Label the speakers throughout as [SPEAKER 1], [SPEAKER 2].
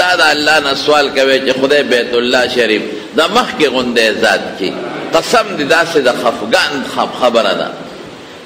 [SPEAKER 1] دا د الله نه سوال کوي چې خدای بیت الله شریف د مخکې غوندې ازاد کړي. قسم دې داسې د خفګان خبره ده.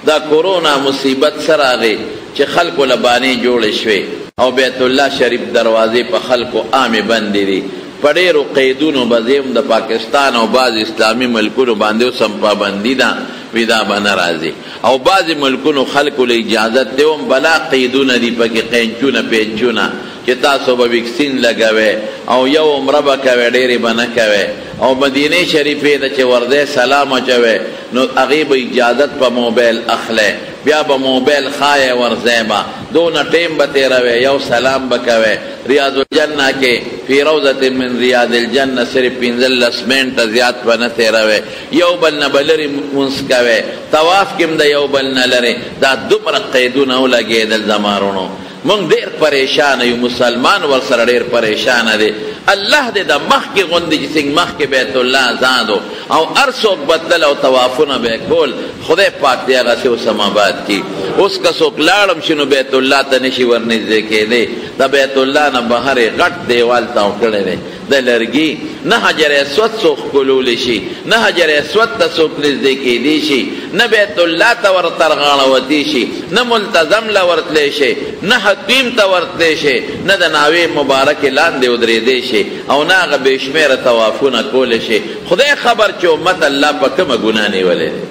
[SPEAKER 1] دا کورونا مصیبت څه راغی چې خلکو له بانې جوړې شوې او بیت الله شریف دروازې په خلکو عامې بندې دي. په ډېرو قیدونو به ځې هم د پاکستان او بعض اسلامي ملکونو باندې اوس هم پابندي ده، وي دا به نه راځي. او بعضې ملکونو خلکو له اجازت دی هم بلا قیدونه دي پکې، قینچونه پینچونه چې تاسو به ویکسین لګوئ او یو عمره به کوئ، ډېرې به نه کوئ. او مدینې شریفې ته چې ورځئ سلام اچوئ نو هغې به اجازت په موبایل اخلئ، بیا به موبایل ښایئ ورځئ به، دونه ټیم به تېروئ، یو سلام به کوئ. ریاض الجنه کې فی روضة من ریاض الجنه صرف 15 منټه زیات به نه تېروئ، یو بل نه به لرې لمونځ کوئ، طواف کې هم د یو بل نه لرې. دا دومره قیدونه ولګېدل زما وروڼو، مونږ ډېر پریشانه یو، مسلمان ورسره ډېر پریشانه دی. الله دې د مخکې غوندې چې څنګه مخکې بیت الله ازاد و او هر څوک به تلل او طوافونه به یې کول، خدای پاک دې هغسې اوس هم آباد کړي. اوس که څوک لاړ هم شي نو بیت الله ته نشي ورنږدې کېدی. د بیت الله نه بهر یې غټ دیوال تاو کړی دی د لرګي، نه حجر اسود څوک ښکلولی شي، نه حجر اسود ته څوک نږدې کېدی شي، نه بیت الله ته ور تر غاړه وتی شي، نه ملتزم له ورتلی شي، نه حتیم ته ورتلی شي، نه د ناوې مبارکې لاندې ودرېدی شي او نه هغه بې شمېره طوافونه کولی شي. خدای خبر چې امت الله په کومه ګناه نیولی دی.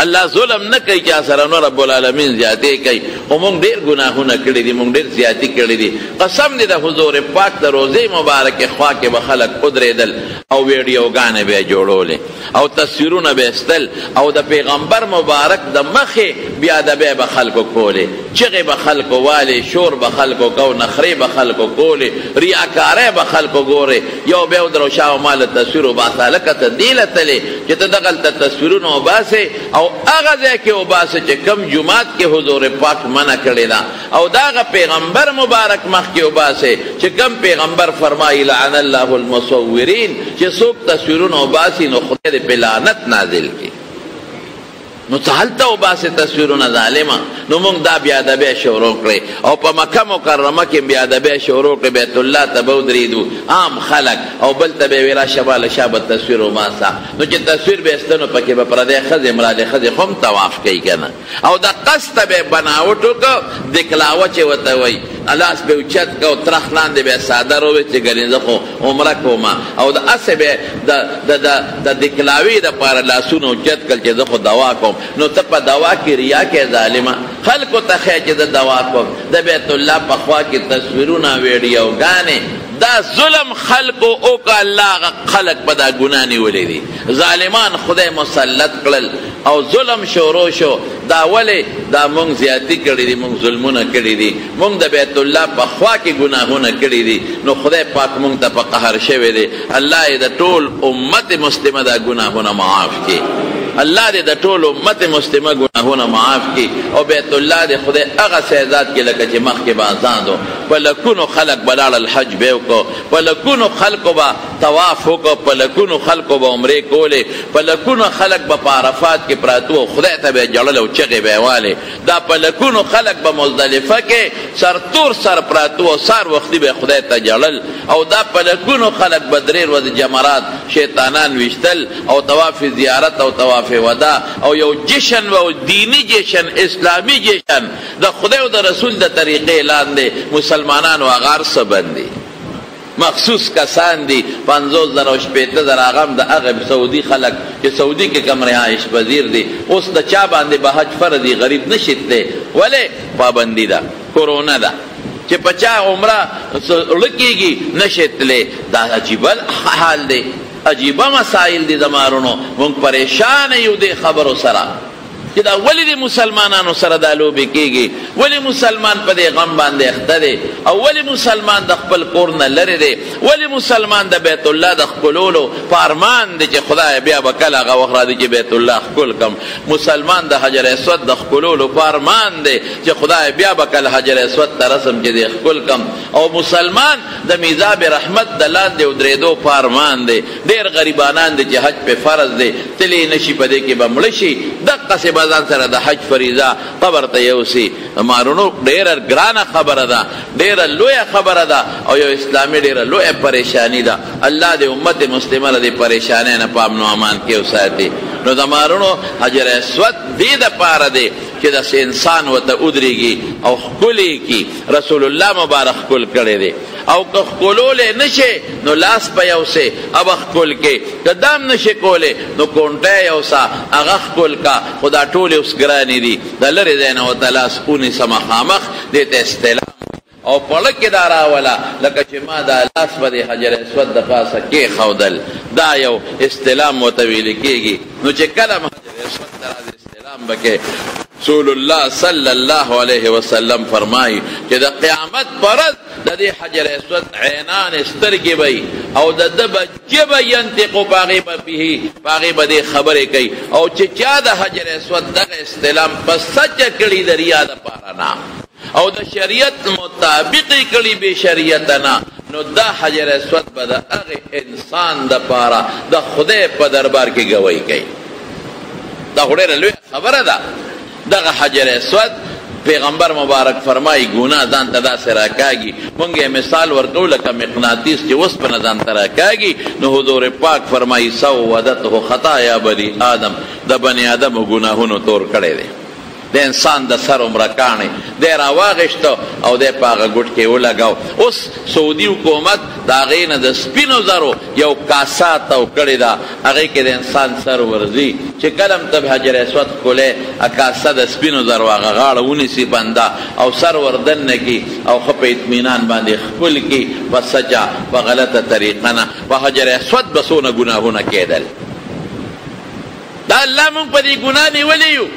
[SPEAKER 1] الله ظلم نه کوي چا سره، نو رب العالمین زیاتې کوي. خو مونږ ډېر ګناهونه کړي دي، مونږ ډېر زیاتي کړي دي. قسم دې د حضور پاک د روضې مبارکې خوا کې به خلک ودرېدل او ویډیوګانې به یې جوړولې او تصویرونه به یې ایستل او د پیغمبر مبارک د مخې بېادبۍ به خلکو کولې، چغې به خلکو والې، شور به خلکو کو، نخرې به خلکو کولې، ریاکارۍ به خلکو ګورې. یو به ودرو شا او ماله تصویر وباسه، هلکه ته دې له تلې چې ته دغلته تصویرونه وباسې او هغه ځای کې وباسې چې کوم جومات کې حضور پاک منع کړې ده، او د هغه پیغمبر مبارک مخکې وباسې چې کوم پیغمبر فرمایي لعن الله المصورین، چې څوک تصویرونه وباسي نو خدای دې پرې لعنت نازل کړي. نو ته هلته وباسې تصویرونه ظالمه. نو موږ دا بېادبۍ شروع کړې او په مکه مکرمه کې بېادبۍ شروع کړې. بیت الله ته به ودرېدو عام خلک او بل ته به یې ویل راشه باله شابه تصویر وباسه. نو چې تصویر به ایسته نو پکې به پردی ښځې هم رالې، ښځې خو هم طواف کوي که نه، او د قصده به یې بناوټ وکړ، دکلاوه چې ورته وایي، لاس به یې اوچت کړ او ترخ لاندې به یې څادر وویست چې ګنې زه خو عمره کوم، او د هسې به د دکلاوې دپاره لاسونه اوچت کړل چې زه خو دوا کوم. نو ته په دوا کې ریا کې ظالمه، خلکو ته ښیې چې زه دوا کوم. د بیت الله په خوا کې تصویرونه ویډیوګانې، دا ظلم خلکو وکړه، الله هغه خلک په دا ګناه نیولي دي. ظالمان خدای مسلط کړل او ظلم شروع شو. دا ولې؟ دا مونږ زیاتي کړي دي، مونږ ظلمونه کړي دي، مونږ د بیت الله په خوا کې ګناهونه کړي دي، نو خدای پاک مونږ ته په قهر شوی دی. الله یې د ټول امت مسلمه دا ګناهونه معاف کړي، الله دې د ټول امت مسلمه ګناهونه معاف کړي او بیت الله دې خدای هغسې ازاد کړي لکه چې مخکې به ازاد و. په لکونو خلک به لاړل حج به یې وکړو، په لکونو خلکو به طواف وکړو، په لکونو خلکو به عمرې کولې، په لکونو خلک به په عرفات کې پراته وو، خدای ته به یې ژړل او چغې به یې والې. دا په لکونو خلک به مزدلفه کې سر تور سر پراته وو، سهار وختي به یې خدای ته ژړل. او دا په لکونو خلک به درې ورځې جمرات شیطانان ویشتل او طواف زیارت او طواف وداع او یو جشن و، دیني جشن، اسلامي جشن د خدای او د رسول د طریقې لاندې مسلمانانو هغه هر څه بندي. مخصوص کسان دي 50,000 او 60,000، هغه هم د هغه سعودي خلک چې سعودي کې کوم رهایش پذیر دي. اوس د چا باندې به حج فرض وي، غریب نه شي تللی، ولې؟ پابندي ده، کورونا ده، چې په چا عمره زړه کېږي نه شي تللی. دا عجیبه حال دی، عجیبه مسایل دي زما وروڼو. موږ پریشانه یو دې خبرو سره چې دا ولې د مسلمانانو سره دا لوبې کېږي، ولې مسلمان په دې غم باندې اخته دی، او ولې مسلمان د خپل کور نه لرې دی، ولې مسلمان د بیت الله د ښکلولو په ارمان دی چې خدای بیا به کله هغه وخت راځي چې بیت الله ښکل کړم. مسلمان د حجر اسود د ښکلولو په ارمان دی چې خدای بیا به کله حجر اسود ته رسم چې دی ښکل کړم. او مسلمان د میزاب رحمت د لاندې ودرېدو په ارمان دی. ډېر غریبانان دي چې حج پرې فرض دی، تللی نه شي، په دې کې به مړه شي. دقسې به به ځان سره د حج فریضه قبر ته یوسي. مارونو ډېره ګرانه خبره ده، ډېره لویه خبره ده، او یو اسلامي ډېره لویه پریشانی ده. الله دې امت مسلمه له دې پریشانۍ نه په امن و امان کې وساتي. نو د مارونو حجر اسود دې دپاره دی چې داسې انسان ورته ودرېږي او ښکل یې کړي. رسول الله مبارک ښکل کړی دی، او که ښکلولی نه شې نو لاس به یوسې هغه ښکل کړې، که دا هم نه شې کولی نو کونټی یوسه هغه ښکل که، خو دا ټولې اوس ګرانې دي. د لرې ځای نه ورته لاس ونیسه مخامخ، دې ته استلام او په کې دا راوله لکه چې ما دا لاس په دې حجر اسود د پاسه کېښودل، دا یو استلام ورته ویل کېږي. نو چې کله هم حجر اسود ته راځې استلام به کې. رسول الله صلی الله علیه وسلم فرمایي چې د قیامت پر ورځ د دې حجر اسود عینان سترګې به وي او د ده به ژبه ینطقو، په هغې به به په هغې به دې خبرې کوي. او چې چا د حجر اسود دغه استلام په سچه کړي د ریا دپاره نه او د شریعت مطابق یې کړي بې شریعته نه، نو دا حجر اسود به د هغې انسان دپاره د خدای په دربار کې ګواهي کوي. دا خو ډېره لویه خبره ده. دغه حجر اسود پیغمبر مبارک فرمایي ګناه ځان ته داسې راکاږي، مونږ یې مثال ورکوو لکه مقناطیس چې اوسپنه ځان ته راکاږي. نو حضور پاک فرمایي سودته خطایا بني آدم، د بني آدمو ګناهونو تور کړی دی. د انسان د سر عمره کاڼی دی راواغېسته او دی په هغه ګوټ کې ولګاو. اوس سعودي حکومت د هغې نه د سپینو زرو یو کاسه تاو کړې ده، هغې کې د انسان سر ورځي چې کله هم ته حجر اسود ښکلی کاسه د سپینو زرو هغه غاړه ونیسي بنده او سر وردننه کړي او ښه په اطمینان باندې ښکل کړي، په سچه په غلطه طریقه نه، په حجر اسود به څونه ګناهونه کېدل. دا الله مونږ په دې ګناه نیولي یو.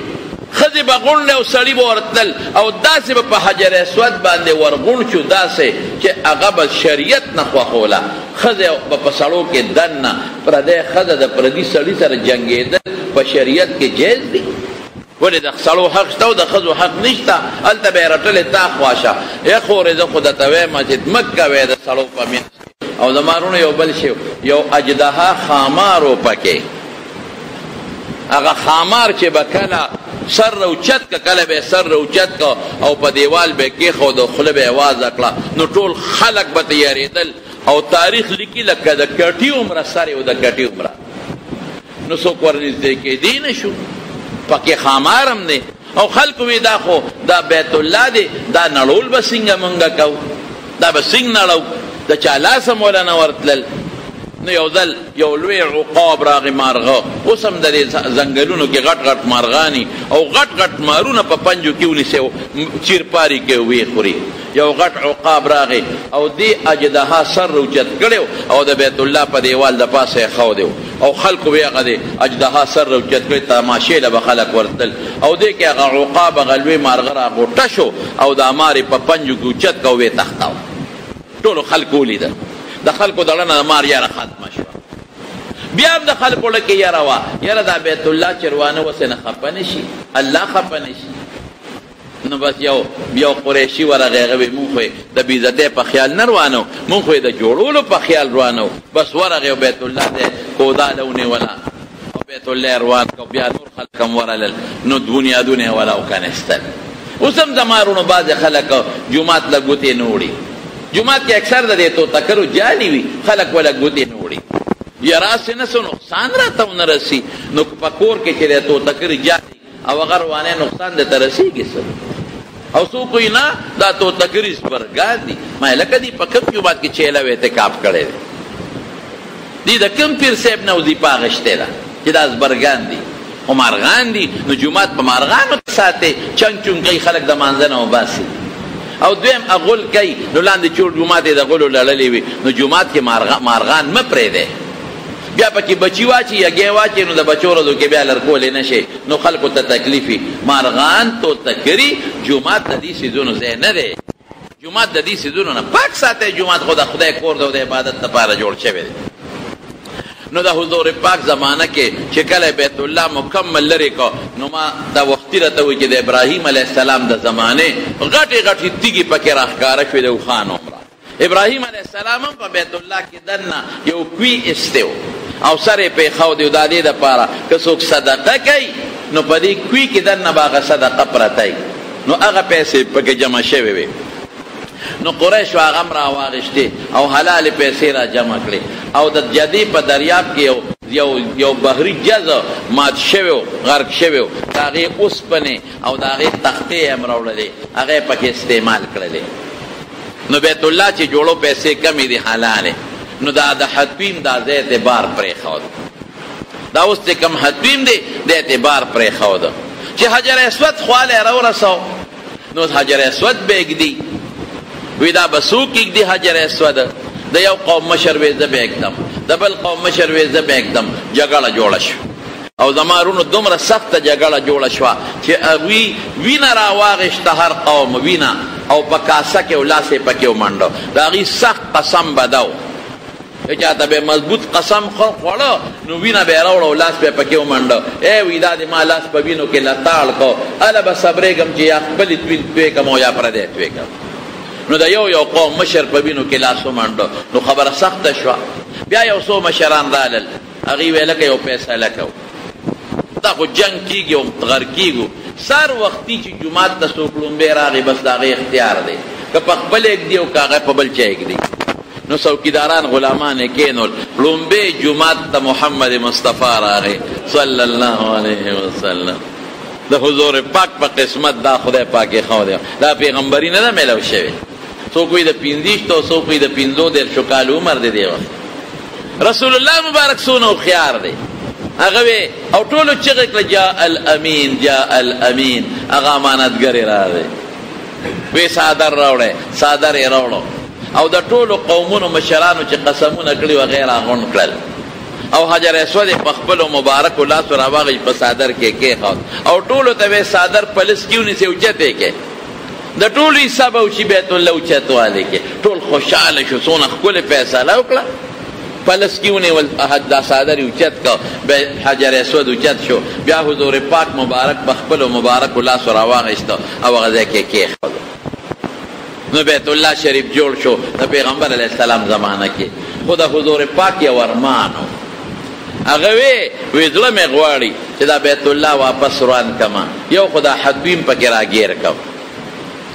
[SPEAKER 1] ښځې به غونډې او سړي به ورتلل او داسې به په حجر اسود باندې ورغونډ شو، داسې چې هغه به شریعت نه خوښوله. ښځې به په سړو کې دننه پردی ښځه د پردي سړي سره جنګېدل په شریعت کې جایز دي. ولې د سړو حق شته او د ښځو حق نشته؟ هلته به یې رټلې تا خوا شه، ای خورې زه خو درته وایم چې مه کوې د سړو په منځ کې. او زما وروڼو یو بل شی، یو اجدها ښامار و پکې، هغه ښامار چې به کله سر راوچت که، کله به یې سر راوچت که او په دیوال به یې کېښود او خوله به یې وازه کړه، نو ټول خلک به ترې یارېدل. او تاریخ لیکي لکه د کټي عمره سر یې و، د کټي عمره، نو څوک ورنږدې کېدی نه شو، پکې ښامار هم دی. او خلکو وی دا خو دا بیت الله دی، دا نړول به څنګه مونږ کوو، دا به څنګه نړو، د چا لاس هم وله نه ورتلل. نو یو ځل یو لوی عقاب راغی، مارغه، اوس هم د دې ځنګلونو کې غټ غټ مارغاني او غټ غټ مارونه په پنجو کې ونیسي او چیرپاري کې ویې خوري. یو غټ عقاب راغی او دې اجدها سر راوچت کړی او د بیت الله په دیوال د پاسه یې ښودی او خلکو وی هغه دی اجدها سر راوچت کړی، تماشې له به خلک ورتلل. او دې کې هغه عقاب هغه لوی مارغه راغوټه شو او دا مار یې په پنجو کې اوچت کړ او ویې تښتاوه. ټولو خلکو ولیده، د خلکو د زړه نه د مار یاره ختمه شوه. بیا هم د خلکو زړه کې یره وه، یاره دا بیت الله چې روانه وسې نه خفه نه شي، الله خفه نه شي. نو بس یو یو قریشي ورغی، هغه وی مونږ خو یې د بې عزتۍ په خیال نه روانو، مونږ خو یې د جوړولو په خیال روانو. بس ورغی او بیت الله ته یې کوداله ونیوله او بیت الله یې روان کړ. بیا نور خلک هم ورغلل، نو بنیادونه یې ولا وکنستل. اوس هم زما وروڼو بعضې خلک جومات له ګوتې نه وړي، جومات کې اکثر د دې توتکرو جالي وي، خلک وله ګوتې نه وړي، یاره هسې نه څه نقصان راته ونه رسي. نو په کور کې چې د توتکرې جالي او هغه روانه نقصان درته رسېږي څه؟ او څوک وایي نه دا توتکري زبرګان دي. ما لکه دي په کوم جومات کې چیله او اعتکاف کړی دی، دي د کوم پیر صاحب نه وظیفه اخیستې ده چې دا زبرګان دي؟ خو مارغان دي، نو جومات په مارغانو کې ساتي، چنګ چونګ کوي، خلک د مانځه نه وباسي. او دویم غول کوي، نو لاندې چور جومات یې د غولو لړلی وي، نو جومات کې مارغان مه پرېږدئ. بیا پکې بچي واچي یا ګی واچي، نو د بچو ورځو کې بیا لرکولی نه شي، نو خلکو ته تکلیف وي. مارغان توتکري جومات د دې څیزونو ځای نه دی، جومات د دې څیزونو نه پاک ساتئ. جومات خو د خدای کور دی او د عبادت لپاره جوړ شوی دی. نو د حضور پاک زمانه کې چې کله بیت الله مکمل لرې کړ، نو ما دا وختي راته وویل چې د ابراهیم علیه السلام د زمانې غټې غټې تیږې پکې راښکاره شوې د اوښانو عمره. ابراهیم علیه السلام هم په بیت الله کې دننه یو کوی ایستی و او سر یې پرې ښودی و، دا دې دپاره که څوک صدقه کوي نو په دې کوی کې دننه به هغه صدقه پرته وي، نو هغه پیسې پکې جمع شوې وې. نو قریشو هغه هم راواخیستې او حلالې پیسې را جمع کړې او د جدې په دریاب کې یو یو یو بحري جز مات شوی و، غرق شوی و، د هغې اوسپنې او د هغې تختې یې هم راوړلې، هغه یې پکې استعمال کړلې. نو بیت الله چې جوړو پیسې کمې دي حلالې، نو دا د حتویم دا ځای ته بار پرېښود. دا اوس چې کوم حتویم دی دی ته بار پرېښود. چې حجر اسود خواله یې راورسو، نو حجر اسود به ږدي. وی دا به څوک ږدي حجر اسود؟ د یو قوم مشر وی زه به ږدم، د بل قوم مشر وی زه به ږدم. جګړه جوړه شوه او زما وروڼو دومره سخته جګړه جوړه شوه چې هغوی وینه راواخیسته، هر قوم وینه، او په کاسه کې او لاس یې پکې ومنډه. د هغوی سخت قسم به دا و چې چاته به مضبوط قسم خوړه نو وینه به یې راوړه او لاس به یې پکې ومنډه. ای وی دا دې ما لاس په وینو کې لتاړ کړ، هله به صبرېږم چې یا خپلې توین توی کړم او یا پردی توی کړم. نو د یو یو قوم مشر په وینو کې لاس ومنډه، نو خبره سخته شوه. بیا یو څو مشران رالل، هغوی ویل لکه یو فیصله کوو، دا خو جنګ کېږي او غر کېږو، سر وختي چې جومات ته څوک ړومبی راغی بس د هغې اختیار دی، که په خپله یې ږدي او که هغه په بل چا یې ږدي. نو څوکیداران غلامان یې کېنول، ړومبی جومات ته محمد مصطفی راغی صلی الله علیه وسلم. د حضور پاک په قسمت دا خدای پاک ایښودی، دا پیغمبري نه ده میلاو شوې. څوک وایي د پنځویشتو او څوک وایي د پنځو دېرشو کالو عمر دی دی وخت. رسول الله مبارک څونه هوښیار دی، هغه وی او ټولو چغې کړه جاء الامین جاء الامین، هغه امانتګر یې راغی. وی څادر راوړی، څادر یې راوړو او د ټولو قومونو مشرانو چې قسمونه کړي وو هغه یې راغونډ کړل او حجر اسود یې په خپلو مبارکو لاسو راواخیست، په څادر کې یې کېښود او ټولو ته ویې څادر په لس کې ونیسئ اوچت یې کړئ. د ټولو حساب او چې بیت الله اوچتوالی کې ټول خوشحاله شو، څونه ښکلې فیصله وکړه. په لس کې ونیول، دا څادر یې اوچت کړ، بیا حجر اسود اوچت شو. بیا حضور پاک مبارک په خپلو مبارکو لاسو راواخیست او هغه ځای کې یې کېښود. نو بیت الله شریف جوړ شو د پیغمبر علیه السلام زمانه کې. خو د حضور پاک یو ارمان و، هغه وی وی زړه مې غواړي چې دا بیت الله واپس روان کړم، یو خو دا حتویم پکې راګیر کړم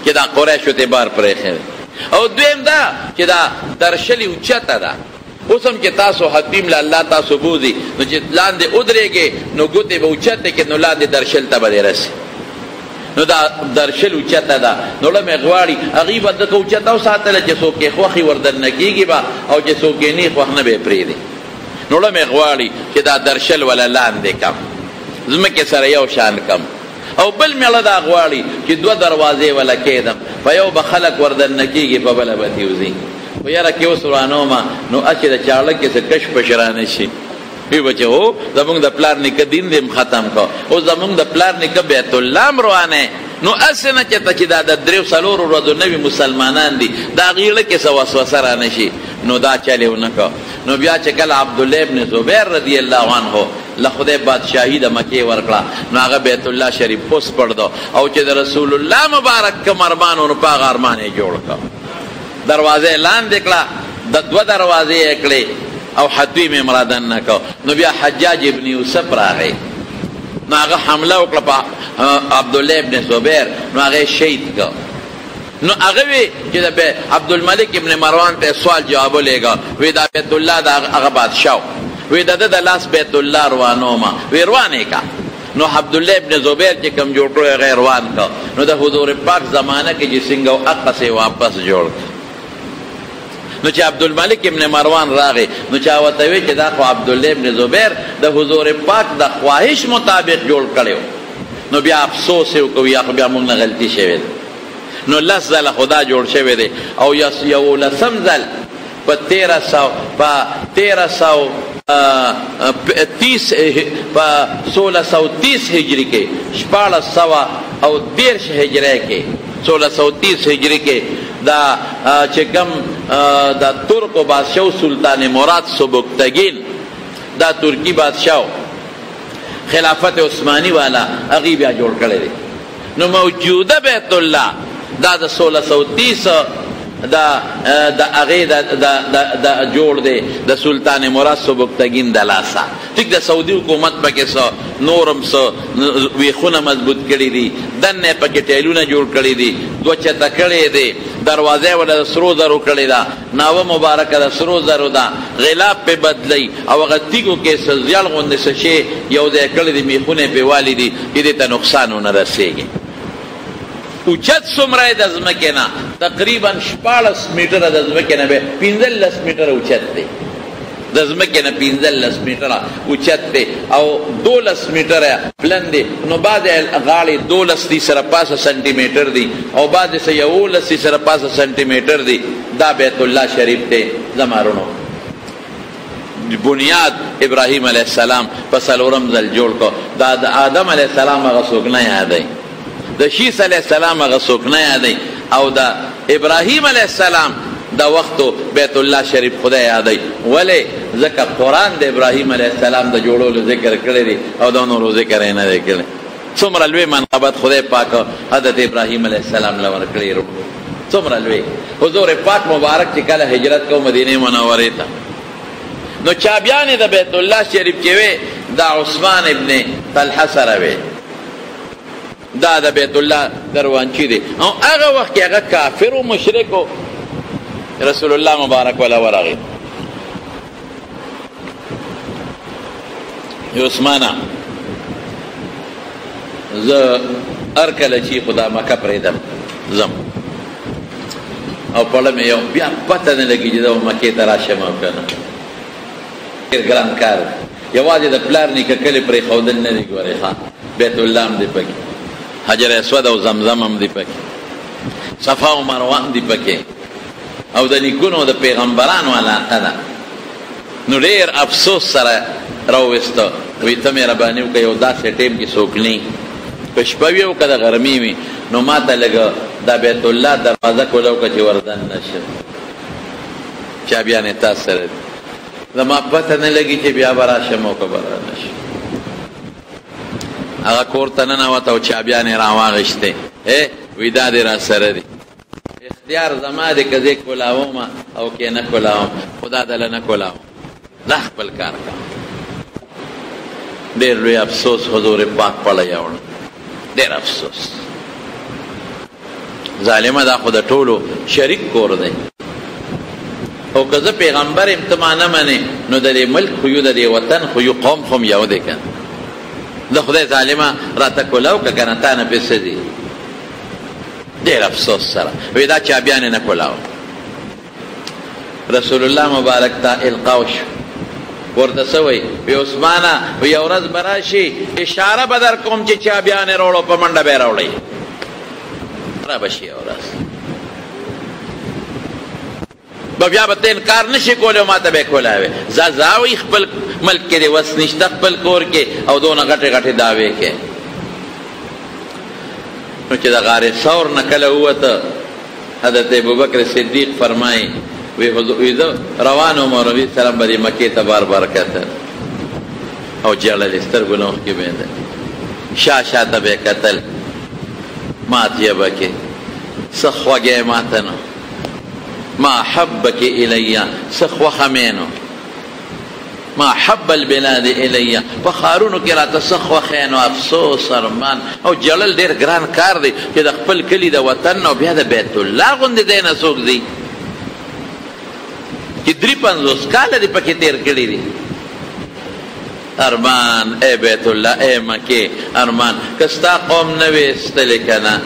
[SPEAKER 1] چې دا قریشو ته بار پرېښی دی، او دویم دا چې دا درشلې اوچته ده. اوس هم چې تاسو حتویم له الله تاسو بوځي، نو چې لاندې ودرېږئ نو ګوتې به اوچتې کړې، نو لاندې درشل ته به دې رسي. نو دا درشل اوچته ده، نو زړه مې غواړي هغوی به ځکه اوچته وساتله چې څوک یې خوښي وردننه کېږي به، او چې څوک یې نه خوښ نه به یې پرېږدي. نو زړه مې غواړي چې دا درشل وله لاندې کم، ځمکې سره یو شان کم. او بل مې زړه دا غواړي چې دوه دروازې وله کېدم، په یو به خلک وردننه کېږي، په بله به ترې وځي. خو یاره که اوس ورانوم نو هسې د چاړه کې څه کش پش رانه شي، وی به چې هو زمونږ د پلار نیکه دین دې هم ختم کړ، اوس زمونږ د پلار نیکه بیت الله هم روانه. نو هسې نه چېرته چې دا د دریو څلورو ورځو نوي مسلمانان دي، د هغوی زړه کې څه وسوسه رانه شي، نو دا چل یې ونه کړ. نو بیا چې کله عبدالله ابن زبیر رضی الله عنه له خدای بادشاهي د مکې ورکړه، نو هغه بیت الله شریف وسپړدو او چې د رسول الله مبارک کوم ارمان و نو په هغه ارمان یې جوړ کړ. دروازه یې لاندې کړه، د دوه دروازې یې کړې او حتویم یې هم رادننه کړ. نو بیا حجاج ابن یوسف راغی، نو هغه حمله وکړه په عبدالله ابن زبیر، نو هغه یې شهید کړ. نو هغه وی چې د عبدالملک ابن مروان ته سوال جواب ولېږه، وی دا بیت الله د هغه بادشاه، وی د ده د لاس بیت الله روانومه، وی روان یې که. نو عبدالله ابن زبیر چې کوم جوړ کړو هغه یې روان کړ. نو د حضور پاک زمانه کې چې څنګه و هقسې یې واپس جوړ کړ. نو چې عبدالملک ابن مروان راغی، نو چا ورته وی چې دا خو عبدالله ابن زبیر د حضور پاک د خواهش مطابق جوړ کړی و. نو بیا افسوس یې وکړ، یا خو بیا موږ نه غلطي شوې ده. نو لس ځله خو دا جوړ شوی دی او یولسم ځل په تیره سو په تیره سو تیس په سوله سو تیس هجري کې، شپاړس سوه او دېرش هجرۍ کې، سوله سو تیس هجري کې دا چې کوم د ترکو بادشاه سلطان مراد سبکتګین، دا ترکی بادشاه خلافت عثماني والا، هغوی بیا جوړ کړی دی. نو موجوده بیت الله دا د 1630 د د هغې د د د د جوړ دی د سلطان مراد سبکتګین د لاسه. ټیک د سعودي حکومت پکې څه نور هم څه ویخونه مضبوط کړي دي، دننه یې پکې ټیلونه جوړ کړي دي، دوه چته کړی دی، دروازه یې ورله د سرو زرو کړې ده، ناوه مبارکه د سرو زرو ده، غلاف پې بدلوي او هغه تیږو کې څه زیړ غوندې څه شی یو ځای کړی دی، میخونه یې پرې والي دي چې دې ته نقصان ونه رسېږي. اوچت څومره دی د ځمکې نه؟ تقریبا 16 میټره د ځمکې نه به 15 میټره اوچت دی، د ځمکې نه 15 میټره اوچت دی او 12 میټره پلن دی. نو بعضې غاړې 12 دي سره پاسه سنټي میټر دي او بعضې څه 11 دي سره پاسه سنټي میټر دي. دا بیت الله شریف دی زما وروڼو. بنیاد ابراهیم علیه السلام په څلورم ځل جوړ کړ. دا د آدم علیه السلام هغه څوک نه یادوي، د شیس علیه السلام هغه څوک نه یادوي، او د ابراهیم علیه السلام د وختو بیت الله شریف خدای یادوي. ولې؟ ځکه قرآن د ابراهیم علیه السلام د جوړولو ذکر کړی دی او د نورو ذکر یې نه دی کړی. څومره لوی منقبت خدای پاک حضرت ابراهیم علیه السلام له ورکړی وروڼو، څومره لوی. حضور پاک مبارک چې کله هجرت کو مدینې منورې ته، نو چابیانې د بیت الله شریف چې وې دا عثمان ابن طلحه سره وې، دا د بیت الله دروانچی دی. او هغه وخت کې هغه کافر او مشرک و. رسول الله مبارک ولا ورغی، عثمانه زه هر کله چې خدا مکه پرېږدم ځم او پړه مې یو بیا پته نه لګي چې زه به مکې ته راشم او که نه. ډېر ګران کار دی، یوازې د پلار نیکه کلي پرېښودل نه دي. ګورې ښه بیت الله هم دی پکې، حجر اسود او زمزم هم دی پکې، صفا او مروه هم دی پکې، او د نیکونو د پیغمبرانو علاقه ده. نو ډېر افسوس سره راوویسته، وایي ته مهرباني وکړه یو داسې ټایم کې څوک نه په شپه وي او که د غرمې وي، نو ما ته لږ د بیت الله دروازه کوله وکړه چې وردننه شم. چابیانې تا سره دي، زما پته نه لګي چې بیا به راشم او که به رانه شم. هغه کور ته ننوته او چابیانې راواخیستې، وایي دا دې راسره دي، اختیار زما دی که زه کولاوم او که نه کولاوم، خو دا دله نه کولاوم، دا خپل کار کوم. ډېر لوی افسوس حضور پاک پړه یوړ، ډېر افسوس. ظالمه دا خو د ټولو شریک کور دی، او که زه پیغمبر یم ته ما نه منې، نو د دې ملک خو یو، د دې وطن خو یو، قوم خو هم یو دی که نه. د خدای ظالمه راته کولاو که که نه تا نه پې څه دي. ډېر افسوس سره وی دا چابیانې نه کولاو. رسول الله مبارک ته القا وشو، ورته څه وایي؟ وی عثمانه وی یو ورځ به راشي اشاره به در کوم چې چابیانې راوړو، په منډه به یې راوړئ، را به شي یو ورځ به بیا به ته انکار نشي کولی او ماته به یې کولاوې. ځه ځه وایي خپل ملک کې دې وس نشته، خپل کور کې او دونه غټې غټې دعوې کوې. نو چې د غار ثور نه کله ووته، حضرت ابوبکر صدیق فرمایي وی زه روان وم او نبي سلام به دې مکې ته بار بار کتل او ژړل یې، سترګو نه اوښکې بهېدلې، شا شا ته به یې کتل، مات یې به کې څه خوږی ماته نو ما حبک الی، څه خوښه مې نو ما حب البلاد الی، په ښارونو کې راته څه خوښی نو. افسوس ارمان او ژړل ډېر ګران کار دی چې د خپل کلي د وطن او بیا د بیت الله غوندې ځای نه څوک ځي چې 53 کاله دې پکې تېر کړي دي. ارمان ای بیت الله ای مکې ارمان که ستا قوم نه وې ایستلی که نه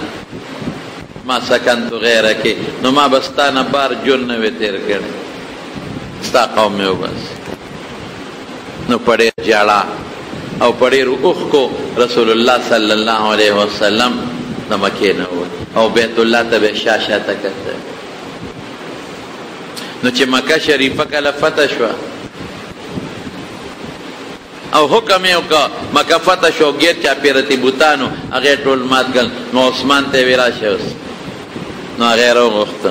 [SPEAKER 1] ما سکنت غیرکې، نو ما به ستا نه بار ژوند نه وې تېر کړی، ستا قوم مې وباسي. نو په ډېر ژړا او په ډېرو اوښکو رسول الله صلی الله علیه وسلم د مکې نه ووت او بیت الله ته به شا شا ته کتل. نو چې مکه شریفه کله فتح شوه او حکم یې وکړ، مکه فتح شو، ګیر چاپېره ترې بتانو هغه یې ټول مات کړل. نو عثمان ته یې ویل راشه اوس، نو هغه یې راوغوښته.